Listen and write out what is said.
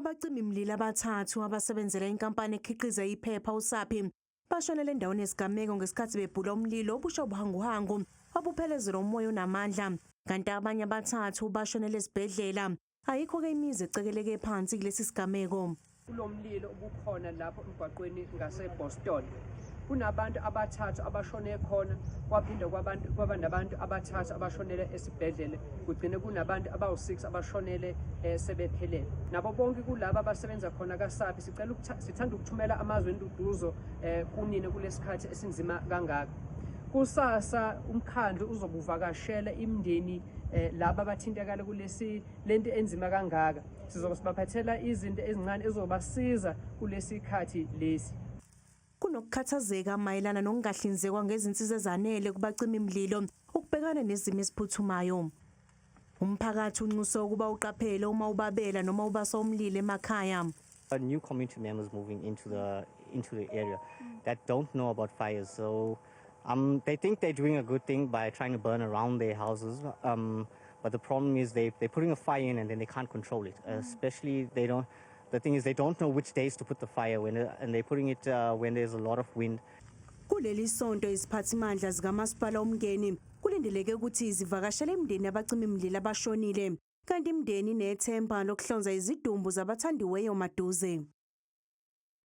Abacimimlilo abathathu abasebenzela inkampani ekhiqiza iphepha uSappi bashonele endaweni yesigameko ngesikhathi bebhula umlilo obusha ubuhanguhangu obuphelezelwa umoya onamandla, kanti abanye abathathu bashonele esibhedlela. Ayikho-ke imizi ecekeleke phansi kulesi sigameko. Kulo mlilo obukhona lapho emgwaqweni ngaseBoston, kunabantu abathathu abashone khona, kwaphinde kwabantu kwaba nabantu abathathu abashonele esibhedlele, kugcine kunabantu abawu-6 abashonele sebephelele. Nabo bonke kulaba abasebenza khona kaSappi, sicela sithanda ukuthumela amazwi enduduzo kunina kulesikhathi esinzima kangaka. Kusasa umkhandlu uzobuvakashela imindeni laba abathintekala kulesi lento enzima kangaka. Sizobe sibaphathela izinto ezincane ezobasiza kulesi khathi lesi. Kunokukhathazeka mayelana nokungahlinzekwa ngezinsiza ezanele kubacimimlilo ukubhekana nezimo eziphuthumayo. Umphakathi unxuswe ukuba uqaphele uma ubabela noma ubasa umlilo emakhaya. New community members moving into the area that don't know about fires, so they think they're doing a good thing by trying to burn around their houses. But the problem is they're putting a fire in and then they can't control it. Especially they don't. The thing is they don't know which days to put the fire when, and they're putting it when there's a lot of wind. Kuleli sonto iziphathimandla zikamasipala uMngeni kulindeleke ukuthi zivakashele imindeni yabacimimlilo abashonile, kanti imindeni inethemba lokuhlonza izidumbu zabathandiweyo maduze.